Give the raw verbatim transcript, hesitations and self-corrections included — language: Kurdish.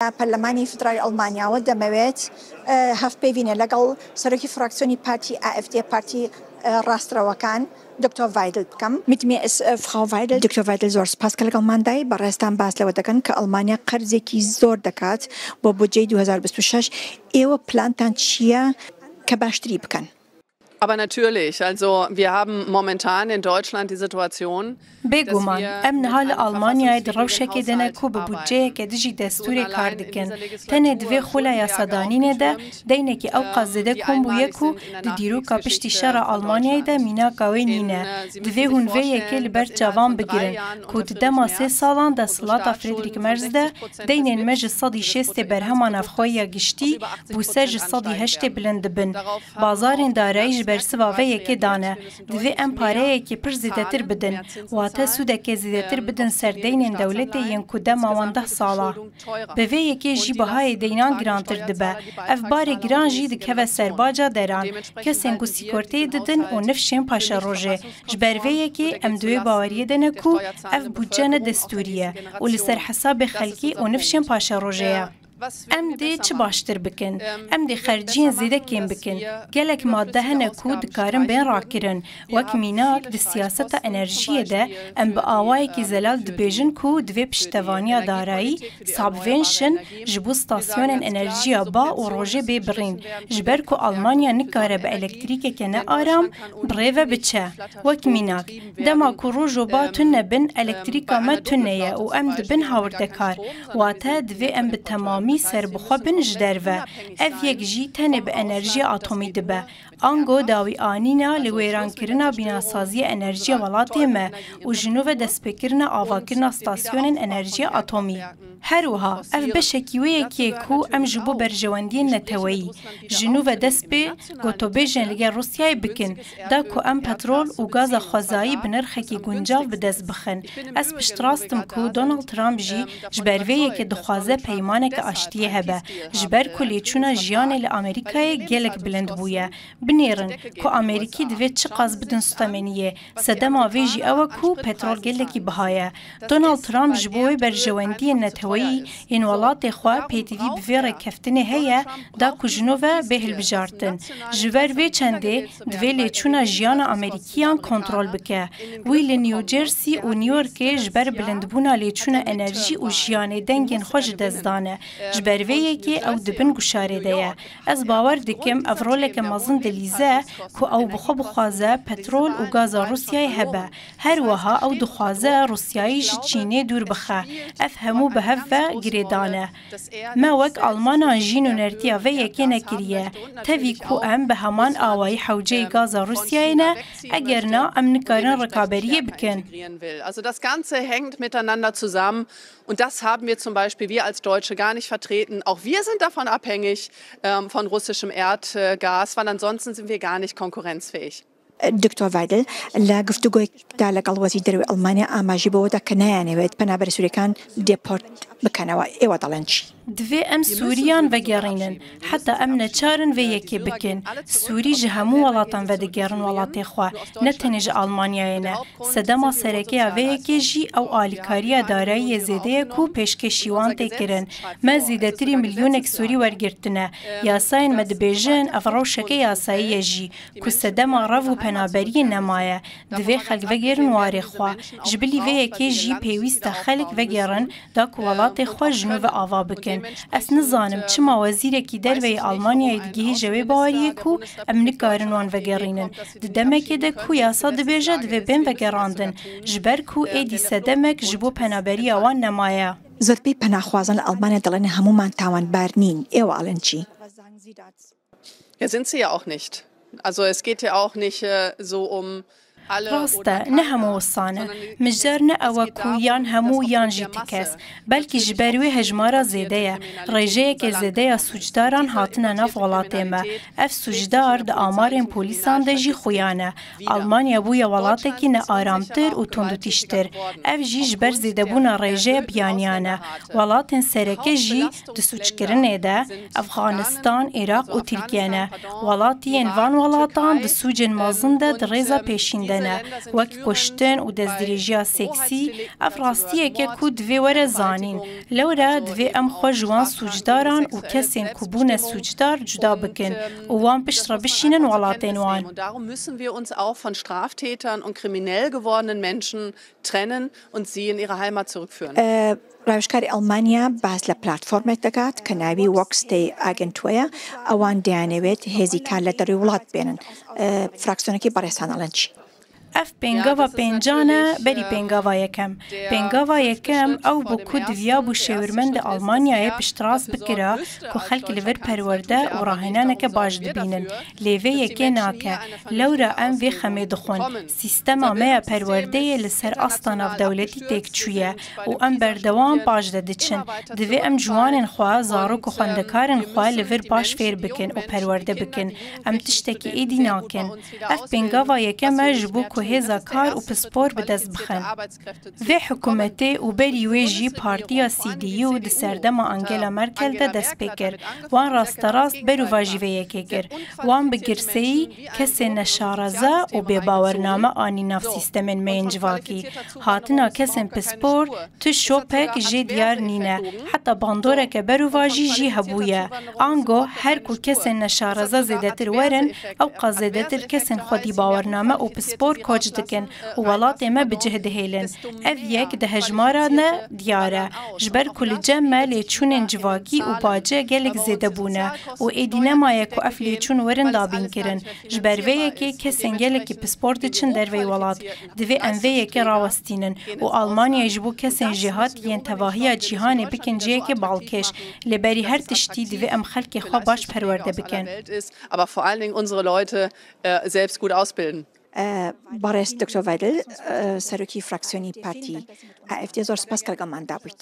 پەرلەمانی فیدراڵی ئەڵمانیاوە دەمەوێت، ئە، هەفپەیڤینە لەگەڵ سەرۆکی فراکسیۆنی پارتی ئا ئێف دی، پارتی، ئە، ڕاستڕەوەکان، دکتۆر ڤایدل بکەم. Mit mir ist, äh, Frau Weidel. دکتۆر ڤایدل، زۆر سپاس کە لەگەڵماندای. بەڕێزتان باس لەوە دەکەن کە ئەڵمانیا قەرزێکی زۆر دەکات بۆ بودجەی دوو هەزار و بیست و شەش. ئێوە پلانتان چییە کە باشتری بکەن؟ Aber natürlich, also wir haben momentan in Deutschland die Situation, بێگومان، ئەم نها لە ئەڵمانیایە di ڕەوشێکێ دەنە کو بە بودجەیەکە دژی دەستورێ کار دکن. تەنێ divê xula yasadanine'de deynekî ewqas zêde kom bûye ku di dîroka piştî şera Almanyayê de mînaka wê nîne. Divê hûn vê yekê li ber çavan bigirin ku di dema sê salan desthilata Friedrich Merz de deynên me ji sedî şêstê berhema navxweyî ya giştî bû ser ji sedî heştê bilind dibin. Bazarên darayî ji bersiva vê yekê dane. Divê em pareyekê pir zêdetir bidin, wate sûdeke zêdetir bidin ser deynên dewletê yên ku dema wan deh sal a. Bi vê yekê jî bihayê deynan girantir dibe. Ev barê giran jî dikeve ser baca deran, kesên ku sîkorteyê didin û nifşên paşerojê. Ji ber vê yekê em di wê baweriyê de ne ku ev budce ne destûrî ye û li ser hesabê xelkî û nifşên paşerojê ye. Em dê çi baştir bikin? Em dê xerciyên zêde kêm bikin. Gelek madde hene ku dikarin bên rakirin. Wek mînak, di siyaseta enerjiyê de em bi awayekî zelal dibêjin ku divê piştevaniya darayî, sabvên şin, ji bo stasyonên enerjiya ba û rojê bê birîn, ji ber ku Almanya nikare bi elektrîkeke ne aram bi rê ve biçe. Wek mînak, dema ku roj û ba tune bin, elektrîka me tune ye û em dibin hawirdekar. Wate divê em bi temamî serbixwe bin ji derve. Ev yek jî tenê bi enerjiya atomî dibe. Ango dawî anîna li wêrankirina bînasaziya enerjiya welatê me û ji nû ve destpêkirina avakirina stasyonên enerjiya atomî. Her wiha, ev beşekî wê yekê ye ku em ji bo berjewendiyên neteweyî ji nû ve dest pê gotobêjên li gel Rûsyayê bikin, da ku em petrol û gaza xwezayî bi nirxekî guncav bi dest bixin. Ez piştrast im ku Donald Trump jî ji ber vê yekê dixwaze peymaneke aştiyê hebe, ji ber ku lêçûna jiyanê li Amerîkayê gelek bilind bûye. Binêrin ku Amerîkî divê çiqas bidin sutemeniyê. Sedema vê jî ew e ku petrol gelekî biha ye. Donald Trump ji bo wê berjewendiyên neteweyî yên welatê xwe pêdivî bi vê rêkeftinê heye, da ku ji nû ve bê hilbijartin. Ji ber vê çendê divê lêçûna jiyana Amerîkiyan kontrol bike. Wî li New Jersey û New Yorkê ji ber bilindbûna lêçûna enerjî û jiyanê dengên xwe ji dest dane. Ji ber vê yekê ew di bin guşarê de ye. Ez bawer dikim ev roleke mezin dilîze ku ew bi xwe bixwaze petrol û gaza Rûsyayê hebe. Her wiha ew dixwaze Rûsyayê ji Çînê dûr bixe. Ev hemû bi hev ve girêdan e. Me wek Almanan jî nûnertiya vê yekê nekiriye. Tevî ku em bi heman awayî hewceyê gaza Rûsyayê ne, eger na em nikarin rikaberiyê bikin. Also das Ganze hängt miteinander zusammen. Und das haben wir zum Beispiel, wir als Deutsche, gar nicht vertreten. Auch wir sind davon abhängig, ähm, von russischem Erdgas, weil ansonsten sind wir gar nicht konkurrenzfähig. دکتۆر ڤایدل لە گفتوگۆیەکدا لەگەڵ وەزیر دەرەوەی ئەڵمانیا ئاماژی بەوەدا کە نایانەوێت پەنابەرە سووریەکان دێپۆرت بکەنەوە. ئێوە دەڵێن چی؟ Divê em Sûriyan vegerînin. Heta em neçarin vê yekê bikin. Sûrî ji hemû welatan vedigerin welatê xwe, ne tenê ji Almanyayê ne. Sedema serekeya vê yekê jî ew alîkariya darayî yê zêde ye ku pêşkêşî wan tê kirin. Me zêdetirî milyonek Sûrî wergirtine. Yasayên me dibêjin ev rewşeke yasayî ye jî, ku sedema rev û penaberiyê nemaye. Divê xelk vegerin warê xwe. Ji bilî vê yekê jî pêwîst e xelk vegerin da ku welatê xwe ji nû ve ava bikin. Ez nizanim çima wezîrekî derve yê Almanyayê digihîje wê baweriyê ku em nikarin wan vegerînin. Di demekê de ku yasa dibêje divê bên vegerandin, ji ber ku êdî sedemek ji bo penaberiya wan nemaye. زۆربەی پەناخوازان لە ئەڵمانیا دەڵێن هەمومان تاوانبار نین. ئێوە ئەڵێن چی؟ Ja, sind sie ja auch nicht. Also es geht ja auch nicht, äh, so um alle. Rast e, ne hemû wisan e. Mijar ne ew e ku yan hemû yan jî ti kes. Belkî ji ber wê hejmara zêde ye. Rêjeyeke zêde ya sûcdaran hatine nav welatê me. Ev sûcdar di amarên polîsan de jî xuya ne. Almanya bûye welatekî nearamtir û tundûtîştir. Ev jî ji ber zêdebûna rêjeya biyaniyan e. Welatên sereke jî di sûckirinê de Efxanistan, Iraq û Tirkiye ne. Welatî yên van welatan di sûcên mezin de di rêza pêşîn de ne. ne, wek kuştin û destdirêjiya seksî, ev rastiyeke ku divê were zanîn. Lewra divê em xwe ji wan sûcdaran û kesên ku bûne sûcdar cuda bikin û wan pişt re bişînin welatên wan. Und darum müssen wir uns auch von Straftätern und kriminell gewordenen Menschen trennen und sie in ihre Heimat zurückführen. ڕاوشکاری ئەڵمانیا باس لە پلاتفۆرمێک دەکات کە ناوی وەکستەی ئاگنتوەیە. ئەوان دەیانەوێت هێزی کار لە دەروی وڵات بێنن. فراکسیۆنەکەی بەڕێستان ئەڵێن چی؟ Ev pêngava pêncan e berî pêngava yekem. Pêngava yekem ew bû ku diviyabû şêwirmendê Almanyayê piştrast bikira ku xelk li vir perwerde û rahênaneke baş dibînin. Lê vê yekê nake. Lewra em vê xemê dixwin. Sîstema me ya perwerdeyê li ser asta navdewletî têk çûye û em berdewam paş de diçin. Divê em ciwanên xwe, zarok û xwendekarên xwe li vir baş fêr bikin û perwerde bikin. Em tiştekî êdî nakin. Ev pêngava yekem e ji bo ku hêza kar û pispor bi dest bixin. Vê hikûmetê û berî wê jî partiya C D U di serdema Angela Merkel de dest pê kir. Wan rasterast berûvajî vê yekê kir. Wan bi girseyî kesên neşareza û bêbawername anî nav sîstemên me yên civakî. Hatina kesên pispor tu şopek jê diyar nîne. Heta bandoreke berûvajî jî hebûye. Ango her ku kesên neşareza zêdetir werin, ewqas zêdetir kesên xwedî bawername û pispor koç dikin û welatê me bi cih dihêlin. Ev yek di hejmara ne diyar e. Ji ber ku li cem me lêçûnên civakî û bace gelek zêde bûne û êdî nemaye ku ev lêçûn werin dabînkirin. Ji ber vê yekê kesên gelekî pispor diçin derveyî welat. Divê em vê yekê rawestînin û Almanyayê ji bo kesên jêhat yên tevahiya cîhanê bikin cihekê balkêş. Lê berî her tiştî divê em xelkê xwe baş perwerde bikin. Aber vor allen Dingen unsere Leute äh, selbst gut ausbilden. بەڕێز دکتۆر ڤایدل، سەرۆکی فراکسیۆنی پارتی ئەئفدی، زۆر سپاس کە لەگەڵمان دابوویت.